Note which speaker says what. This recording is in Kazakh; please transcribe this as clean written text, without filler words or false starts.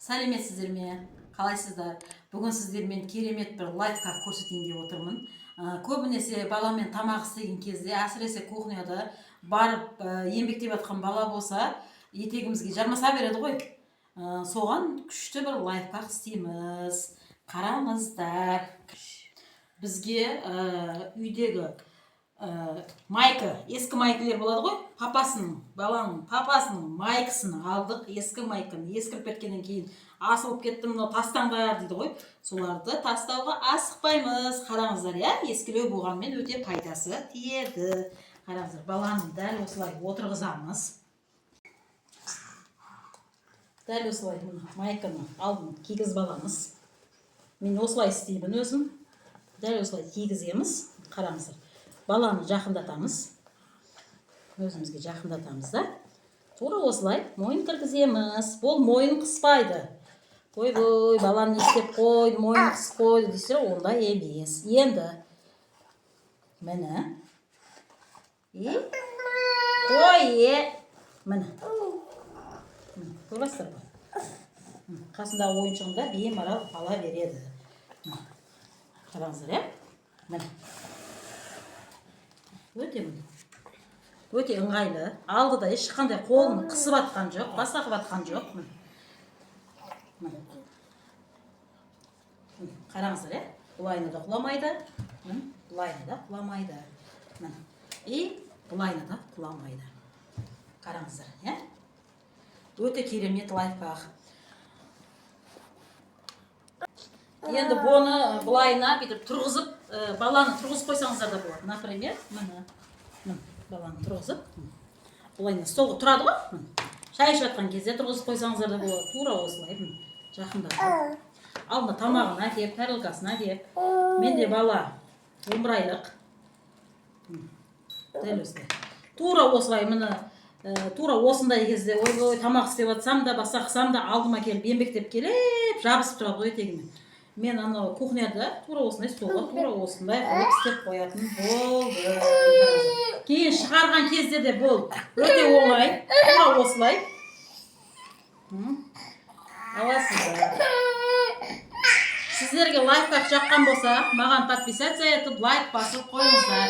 Speaker 1: Сәлеметсіздер ме, қалайсыздар? Бүгін сіздермен керемет бір лайфхак көрсетейін деп отырмын. Көбінесе баламен тамақ істеген кезде, әсіресе кухняда барып еңбектеп жатқан бала болса, етегімізге жармаса береді ғой. Соған күшті бір лайфхак істейміз. Қараңыздар, бізге үйдегі майка, ескі майкалар болады ғой, папасының, баланың папасының майкасын алдық. Ескі майканы, ескіріп кеткеннен кейін асылып кетті мынау, тастаңдар дейді ғой. Соларды тастауға асықпаймыз. Қараңыздар, иә, ескілеу болғанымен, өте пайдасы тиеді. Қараңыздар, баланы дәл осылай отырғызамыз, дәл осылай. Мына майканы алдын кигізіп аламыз. Мен осылай істеймін өзім. Дәл осылай кигіземіз. Қараңыздар, баланы жақындатамыз, өзімізге жақындатамыз да, тура осылай мойын кіргіземіз. Бұл мойын қыспайды. «Ойбой, балам не істеп қойды, мойын қысып қойды», – дейсіздер ғой, ондай емес. Енді міне, и қой, е, міне, міне, көріп ба? Қасындағы ойыншығын да беймарал ала береді. Міне, қараңыздар, иә, міне, өте, міне, өте ыңғайлы. Алдыда ешқандай қолын қысып жатқан жоқ, басқа қылып жатқан жоқ. Міне, міне. Міне, қараңыздар, иә, былайына да құламайды, міне, былайына да құламайды, міне, и былайына да құламайды. Қараңыздар, иә, өте керемет лайфхак. Енді бұны былайына бүйтіп тұрғызып, баланы тұрғызып қойсаңыздар да болады. Например, міне, міне, баланы тұрғызып, міне, былайына столға тұрады ғой. Міне, шай ішіп жатқан кезде тұрғызып қойсаңыздар да болады. Тура осылай, міне, жақындатып, алдына тамағын әкеліп, тарелкасын әкеліп. Менде бала 11 айлық. Міне, дәл осылай, тура осылай, міне, тура осындай кезде, ойбой, тамақ істеп жатсам да, басқа қылсам да, алдыма келіп, еңбектеп келіп жабысып тұрады ғой етегіме. Мен анау кухняда тура осындай столға тура осындай қылып істеп қоятын болдым. Кейін шығарған кезде де бұл өте оңай, тура осылай аласыздар. Сіздерге лайфхак жаққан болса, маған подписаться етіп, лайк басып қойыңыздар.